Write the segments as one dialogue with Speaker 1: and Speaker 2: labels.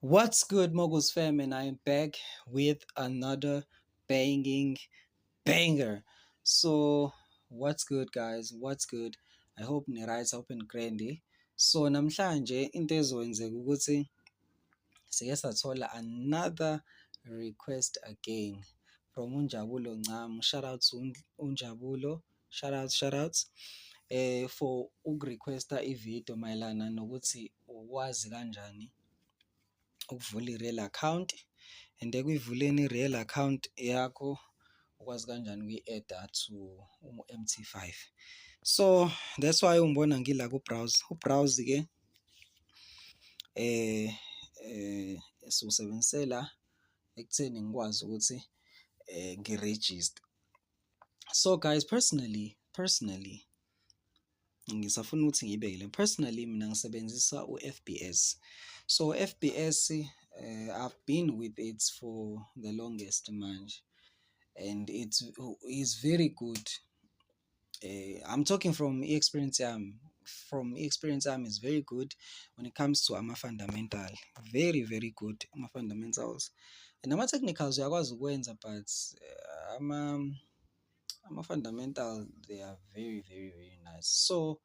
Speaker 1: What's good, Moguls fam? And I am back with another banging banger. So, what's good, guys? What's good? I hope ni right, I hope ni grand. So, namhlanje into ezokwenzeka ukuthi sike sathola another request again from uNjabulo Ncam. Shout out to uNjabulo. Shout out, shout out. For ukurequesta i-video mayelana nokuthi ukwazi kanjani ukuvula i-real account and ekuyivuleni i-real account yakho ukwazi kanjani ukuyi-add-a to u-MT5. So that's why ungibona ngila ku-browser. U-browser ke siwusebenzisela ekutheni ngikwazi ukuthi ngi-register. So guys, personally ngisafuna ukuthi ngiyibeke le, personally mina ngisebenzisa u-FBS. So FBS, I've been with it for the longest manje and it is very good. I'm talking from experience yami, from experience yami is very good when it comes to ama-fundamental, very very good ama-fundamentals and ama-technicals uyakwazi ukwenza, but ama-fundamental, they are very very very nice. So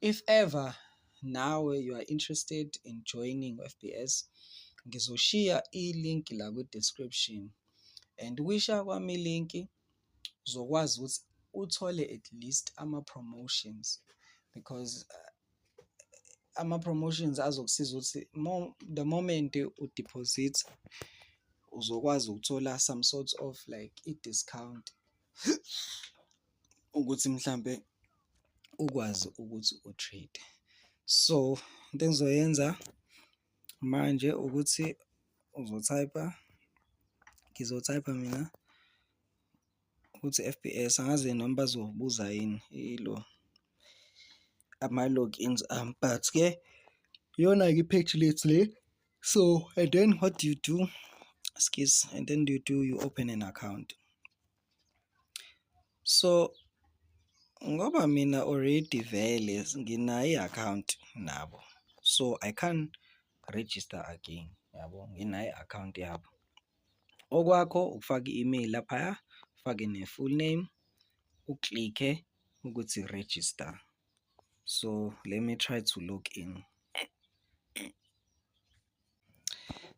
Speaker 1: if ever nawe you are interested in joining FBS, ngizoshiya i-link la kwi-description, and ukuyishiya kwami i-link uzokwazi ukuthi uthole at least ama-promotions, because ama-promotions azokusiza ukuthi the moment u-deposit uzokwazi ukuthola some sort of like i-discount ukuthi mhlampe ukwazi ukuthi u-trade. So into engizoyenza manje ukuthi uzothayipha, ngizothayipha mina ukuthi FBS, angazi noma bazobuza yini ilo ama-logins ami, but-ke iyona-ke i-page lethu le. So and then what do you do? Excuse, and then you do, you open an account. So ngoba mina already vele nginayo i-account nabo, so I can't register again, yabo, nginayo i-account yabo. Okwakho ukufaka i-email laphaya, ufake ne-full name, u-click-e ukuthi register. So let me try to log in.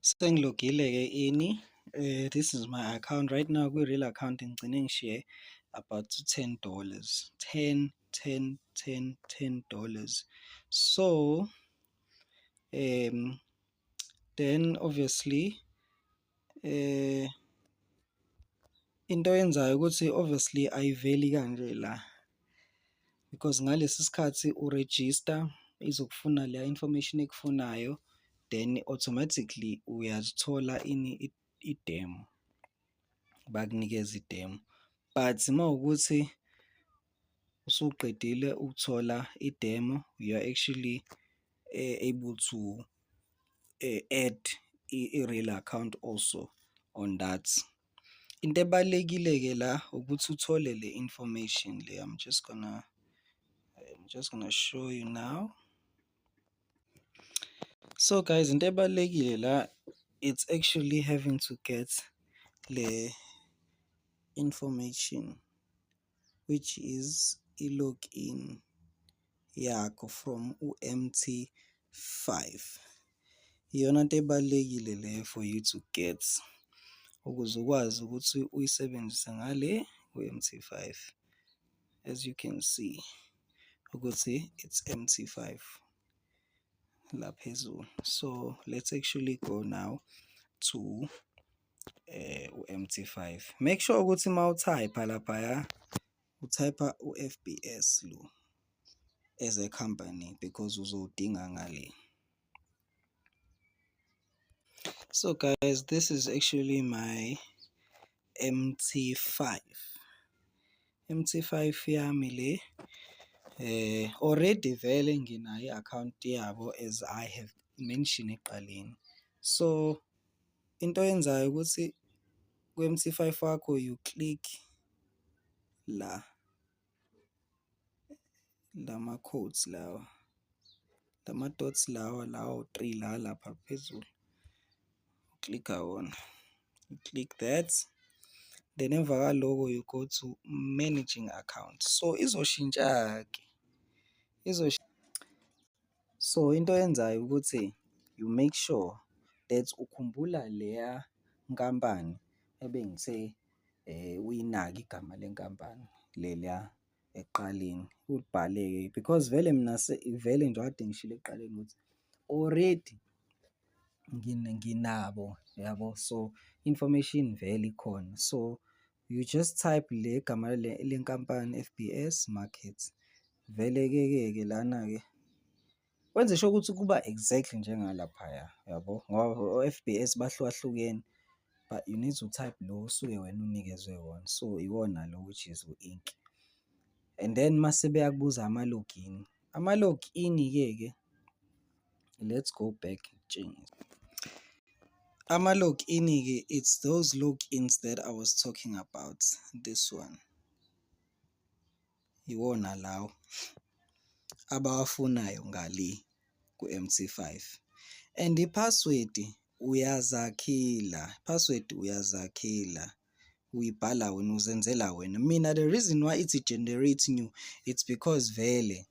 Speaker 1: Sengilogile-ke ini, this is my account right now. Kwi-real account ngigcine ngishiye about $10, 10 10 10 $10. So then obviously into oyenzayo ukuthi obviously ayiveli kanje la, because ngalesi sikhathi u-register izokufuna leya information ekufunayo, then automatically uyazithola ini, i-demo, bakunikeza i-demo. But mawukuthi usuqedile ukuthola i-demo, you are actually able to add i-real account also on that. Into ebalulekile-ke la ukuthi uthole le information le. I'm just gonna show you now. So guys, into ebalulekile la, it's actually having to get le information, which is i-login yakho from u-MT5. Iyona nto ebalulekile leyo for you to get ukuze ukwazi ukuthi uyisebenzise ngale ku-MT5. As you can see ukuthi it's MT5 la phezulu. So let's actually go now to u-MT5. Make sure ukuthi mawuthayipha laphaya uthayipha u-FBS lo as a company, because uzowudinga ngale. So guys, this is actually my MT5. MT5 yami le, already vele nginayo i-account yabo as I have mentioned ekuqaleni. So into oyenzayo ukuthi ku-MT5 wakho you click la lama codes lawa, lama dots lawa, lawa 3 la lapha phezulu. Clicka wona, you click that, then emva kwaloko you go to managing account. So izoshintsha-ke, so into oyenzayo ukuthi you make sure that ukhumbula leya nkampani ebengithe uyinake igama lenkampani leliya ekuqaleni, ulibhale-ke because vele mina vele nje kade ngishilo ekuqaleni ukuthi already nginabo, yabo, so information vele ikhona. So you just type le gama lenkampani, FBS Markets. Vele-ke ke lana-ke wenze sure ukuthi kuba exactly njengalaphaya, yabo, ngoba o-F_B_S bahlukahlukene, but you need to type lo osuke wena unikezwe wona. So iwona lo, which is u-Inc. And then mase beyakubuza ama-login, ama-login-ke ke, let's go back ngikutshengise. Ama-login-ke, it's those logins that I was talking about, this one. Iwona lawo abawafunayo ngale ku-MT5 and i-password uyazakhela, password uyazakhela, uyibhala wena, uzenzela wena. Mina, the reason why ithi generate new, it's because vele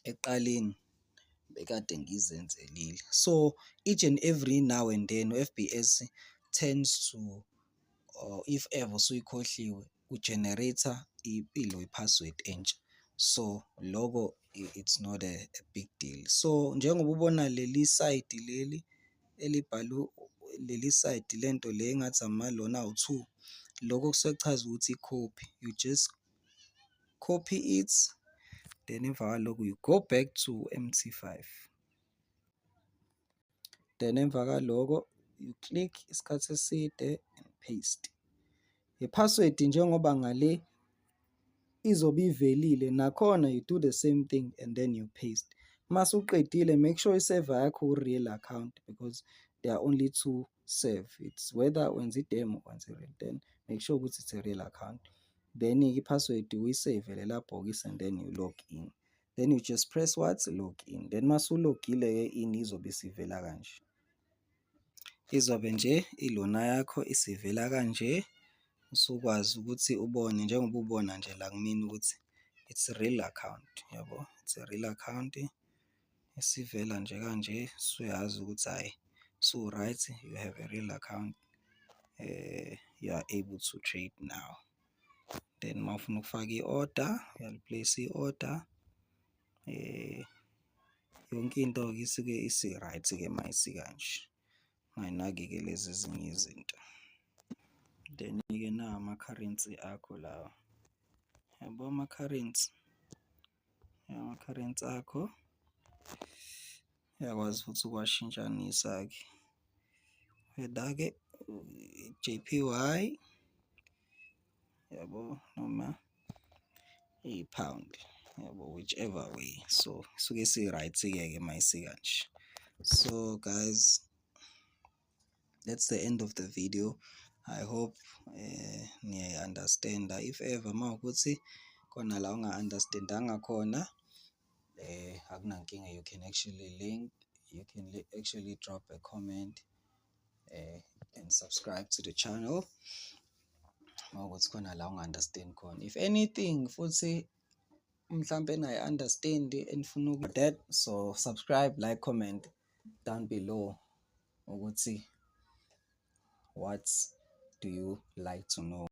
Speaker 1: ekuqaleni bekade ngizenzelile. So each and every now and then u-F_B_S tends to, or if ever usuyikhohliwe, u-generate-a ilo i-password entsha. So loko it's not a big deal. So njengoba ubona leli side leli elibhalwe, leli side lento le engathi amalona awu-two, lokho kusuke kuchaza ukuthi i-copy, you just copy it, then emva kwaloko you go back to MT5, then emva kwaloko you click isikhathi eside and paste. I-password njengoba ngale izobe ivelile nakhona, you do the same thing and then you paste. Mase uqedile, make sure i-server yakho u-real account because there are only two serve, it's whether wenza i-demo or wenza i-real, then make sure ukuthi it's a real account. Then-ke i-password uyi-save lela bhokisi and then you log in. Then you just press what? Log in. Then mase ulogile-ke in, izobe isivela kanje. Izobe nje ilona yakho isivela kanje, usukwazi ukuthi ubone njengoba ubona nje la kumina ukuthi it's a real account, yabo, it's a real account. Isivela nje kanje, usuyazi ukuthi hhayi, su-right, you have a real account, you are able to trade now. Then mawufuna ukufaka i-order, uyali-place i-order, yonke into-ke isuke isi-right-ke mayisikanje. Ungayinaki-ke lezi ezinye izinto. Then-ke nawa ama-currency akho lawa, yabo, ama-currency, ama-currency akho uyakwazi futhi ukuwashintshanisa-ke, whether-ke JPY, yabo, noma i-pound, yabo, whichever way. So isuke isi-right-ke ke mayisikanje. So guys, that's the end of the video. I hope niyayi-understand-a. If ever mawukuthi khona la unga-understand-anga khona, akunankinga, you can actually drop a comment and subscribe to the channel mawukuthi khona la unga-understand khona. If anything futhi mhlampe ningayi-understand enifuna that, so subscribe, like, comment down below ukuthi what do you like to know.